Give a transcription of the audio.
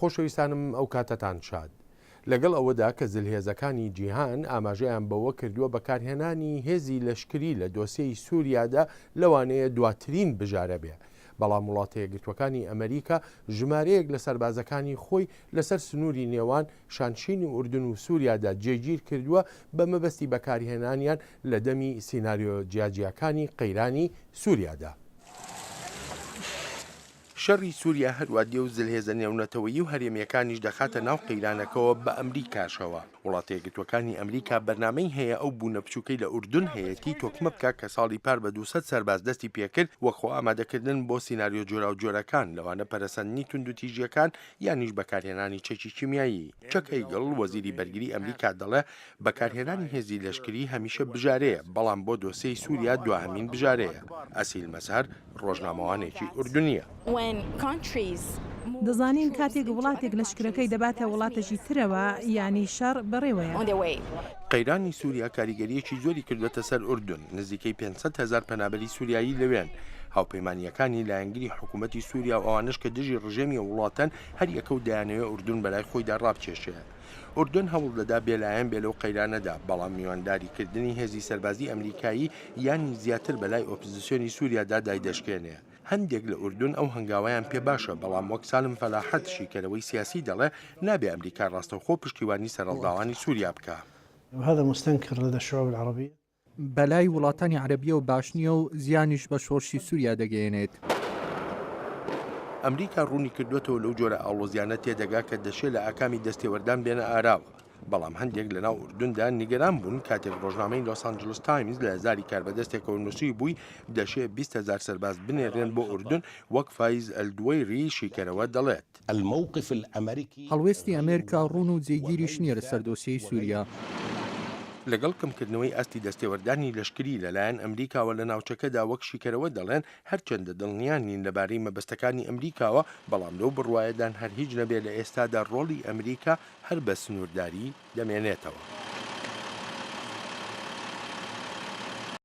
خۆشەویستانم ئەو کاتەتان شاد. لەگەڵ ئەوەدا کە زلهێزەکانی جیهان ئاماژەیان بەوە کردووە بەکارهێنانی هێزی لەشکری لە دۆسێی سوریادا لەوانەیە دواترین بژارە بێ، بەڵام وڵاتەیەکگرتووەکانی ئەمریکا ژمارەیەک لە سەربازەکانی خۆی لەسەر سنووری نێوان شانشینی ئوردن و سوریادا جێگیر کردووە بە مەبەستی بەکارهێنانیان لە دەمی سیناریۆ جیاجیاکانی قەیرانی سوریادا. شەڕی سوریا هەروا دێ و زلهێزە نێونەتەوەیی و هەرێمییەکانیش دەخاتە ناو قەیرانەکەوە بە ئەمریکاشەوە. وڵاتەیەکگرتووەکانی ئەمریکا بەرنامەی هەیە ئەو بوونە بچووکەی لە ئوردن هەیەتی تۆکمە بکا کە ساڵی پار بە 200 سەرباز دەستی پێکرد وەک خۆ ئامادەکردن بۆ سیناریۆ جۆراوجۆرەکان لەوانە پەرەسەندنی توندوتیژییەکان یانیش بەکارهێنانی چەکی کیمیایی. چەک هەیگڵ، وەزیری بەرگری ئەمریکا دەڵێ بەکارهێنانی هێزی لەشکری هەمیشە بژارەیە، بەڵام بۆ دۆسێی سووریا دواهەمین بژارەیە. ئەسیل مەزهەر، ڕۆژنامەوانێکی ئوردنییە. دەزانین کاتێک وڵاتێک لەشکرەکەی دەباتە وڵاتێکی ترەوە، یانی شەڕ بەڕێوەیە. قەیرانی سووریا کاریگەرییەکی زۆری کردووەتە سەر ئوردن، نزیکەی 500 هەزار پەنابەری سووریایی لەوێن. هاوپەیمانییەکانی لایەنگری حکوومەتی سووریا و ئەوانەش کە دژی ڕژێمی ئەو وڵاتەن، هەریەکە و دەیانەوێ ئوردن بەلای خۆیدا ڕابکێشێ. ئوردن هەوڵدەدا بێلایەن بێ لەو قەیرانەدا، بەڵام میوانداریکردنی هێزی سەربازی ئەمریکایی یانی زیاتر بەلای ئۆپزسیۆنی سوریادا دایدەشکێنێ. هەندێک لە ئوردن ئەو هەنگاوەیان پێ باشە، بەڵام وەک سالم فەلاحەت شیکەرەوەی سیاسی دەڵێ، نابێ ئەمریکا ڕاستەوخۆ پشتیوانی سەرهەڵداوانی سوریا بکا. وهذا مستنکر لدی الشعوب العربیە. بەلای وڵاتانی عەرەبییەوە باش نییە و زیانیش بە شۆڕشی سووریا دەگەیەنێت. ئەمریکا ڕوونی کردووەتەوە لەو جۆرە ئاڵۆزیانە تێدەگا کە دەشێ لە ئاکامی دەستێوەردان بێنە ئاراوە، بەڵام هەندێک لەناو ئوردندا نیگەران بوون کاتێک ڕۆژنامەی لۆس ئانجلس تایمز لە زاری کاربەدەستێکەوە نووسیبووی دەشێ 20 هەزار سەرباز بنێرێن بۆ ئوردن وەک فایز ئەلدوەیری شیکەرەوە دەڵێت. هەڵوێستی ئەمێرکا ڕوون و جێگیریش نییە لەسەر دۆسیەی سووریا. لەگەڵ کەمکردنەوەی ئاستی دەستێوەردانی لەشکری لەلایەن ئەمریکاوە لە ناوچەکەدا وەک شیکەرەوە دەڵێن هەرچەندە دڵنیا نین لەبارەی مەبەستەکانی ئەمریکاوە بەڵام لەو بڕوایەدان هەر هیچ نەبێ لە ئێستادا ڕۆڵی ئەمریکا هەر بە سنوورداری دەمێنێتەوە.